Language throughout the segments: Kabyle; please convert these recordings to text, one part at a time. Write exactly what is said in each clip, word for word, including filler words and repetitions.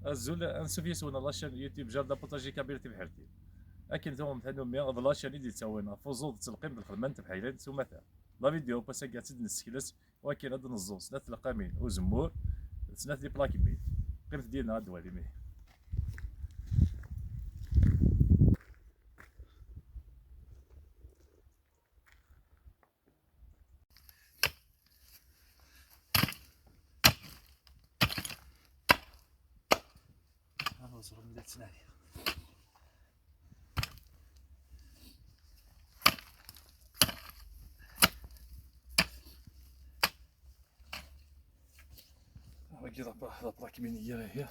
Azul, ansuf yes-wen ɣer la chaîne YouTube Jardin Potager Kabyle Tibḥirt-iw. Akken tuɣem tanumi d la chaîne i d-yettawin ɣef uẓud d telqim d lxedma n tebḥirin s umata. La vidéo n wass-agi ad tt-id-nessekles, wakken ad d-neẓẓu snat tleqqamin uzemmur d snat les plaques-nni. Qqimet dina ad d-twalim ihi. Ad ẓren la ttnadiɣ. Wagi d apla-, d apla-k min ihi.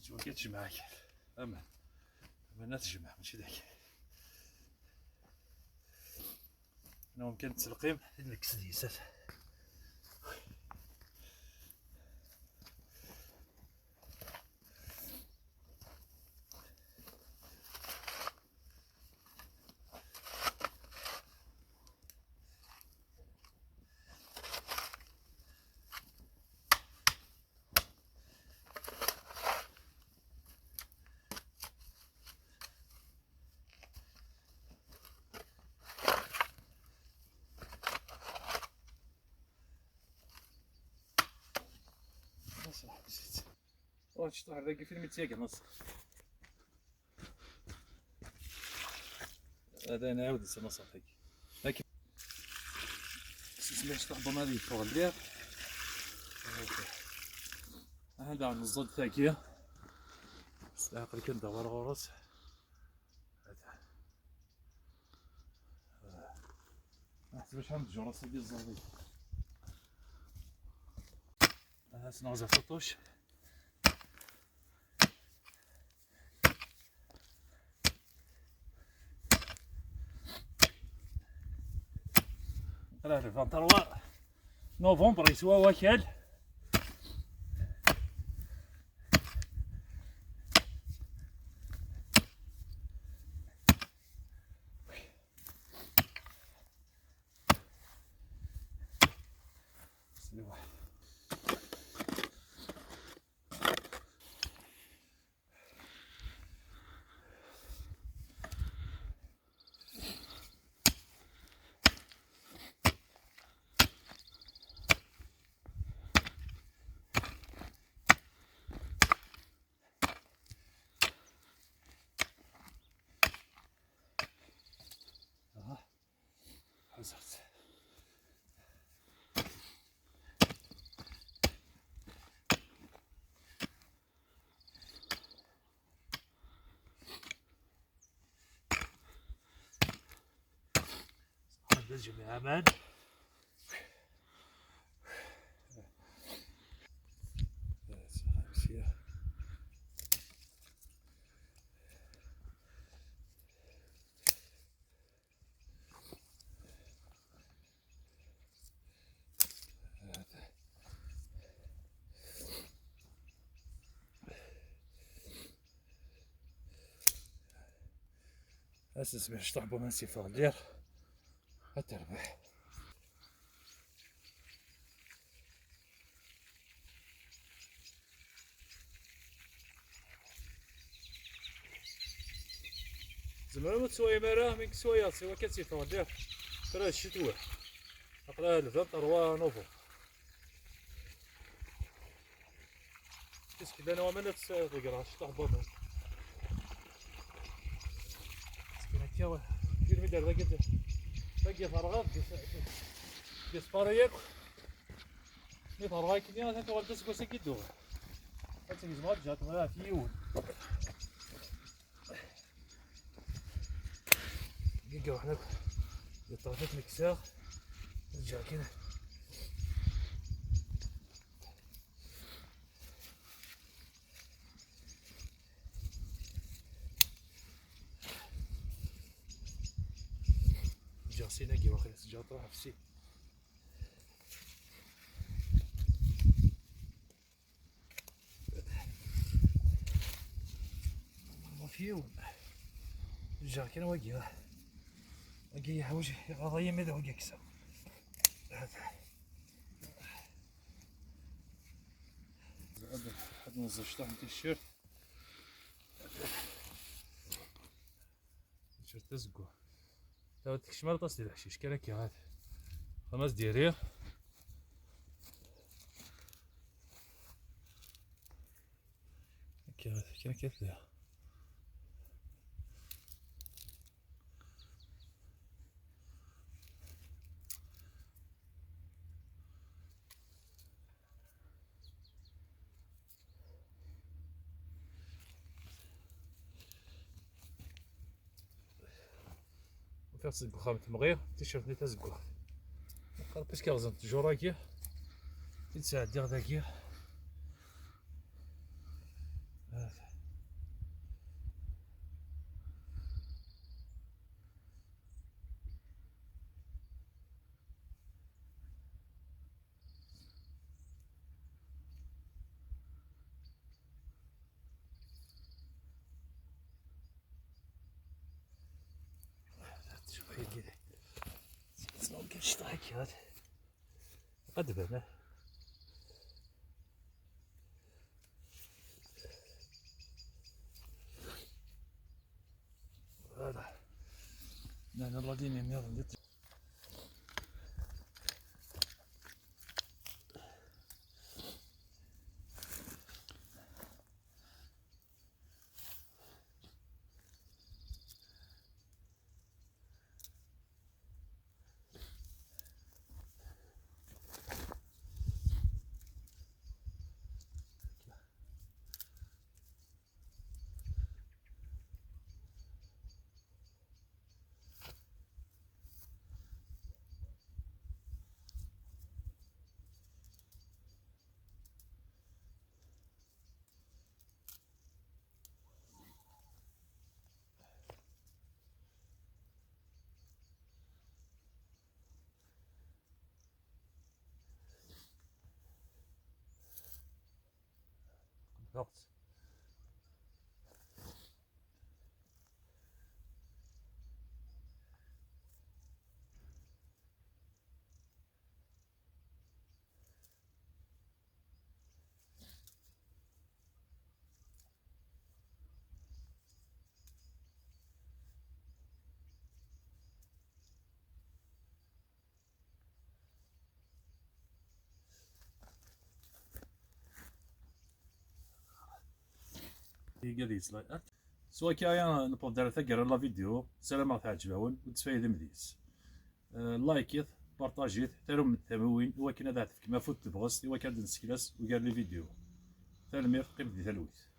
Tettwakken tejmeɛ akal. Aman. Aman ad tejmeɛ, mačči d akal. Nwan kan ttelqim, i d-nekkes deg-s. Ur tecṭuḥ dagi film i tt-yagan ass. Hada nɛawed s amaṣaf-agi. Akken. Sismi tecṭuḥ bama ad yeffeɣ lliɣ. Hada neẓẓed tagi. S leɛqel kan d awal ɣur-s. Hada. Ḥseb acḥal n tjuṛa-s i d-iẓẓaḍ. Ad as-nɣez ɣef uṭuc. Rah le vingt-trois novembre yeswa wakal. Ḥuzert. Ḥuzert جميع أمان. Asesmeḥ cṭuḥ bu ma nsifa ɣliɣ. Ad terbeḥ. Tzemrem ad teswayem ara, mi teswayeḍ, siwa kan ad tt-iffeɣ lliɣ. Tura d ccetwa. Aql-aɣ le vingt-trois novembre. Est-ce que llan waman ad tt-ḍeggreɣ cṭuḥ n waman? Yawa, filmi dar dagi, dagi terɣa, deg, deg Spara yakk. Mi terɣa akken, atan tuɣal-d aseggas-agi d-tuɣal. Ad tt-gezmeɣ, ad ǧǧeɣ ɣef yiwen. Dagi ruḥen akk. Yeṭṭerf-it nekseɣ. Ad ǧǧeɣ kan. Ǧǧeɣ sin-agi waqila, ǧǧeɣ ṭruḥ ɣef sin. Ɣef yiwen. Ǧǧeɣ kan wagi. Wagi yeḥwaǧ iɣaḍ-iyi mi d wagi kkseɣ. Ad, ad nẓer cṭuḥ n ticcert. Ticcert tazeggaɣt. Tawa tekcem ar aṭas di leḥcic kan akka, hata. Xdem-as diri. Akka, kan akka tella. Ufiɣ-tt deg uxxam temɣi, ticcert-nni tazeggaɣt. Meqqar puisque rẓent ttjur-agi, i d-sɛeddiɣ dagi. Ad tban. Voilà. Nnan الله ديما يميض. Iga deg-s like. S wakka-ya newweḍ-d ar taggara n la vidéo, ssarameɣ teɛǧeb-awen u tesfaydem deg-s. Eh, like-it, partage-it, tarum tamiwin i wakken ad aɣ-tefkem afud n tebɣest i wakken ad d-nsekles ugar n les vidéos. Tanemmirt, qqimet di talwit.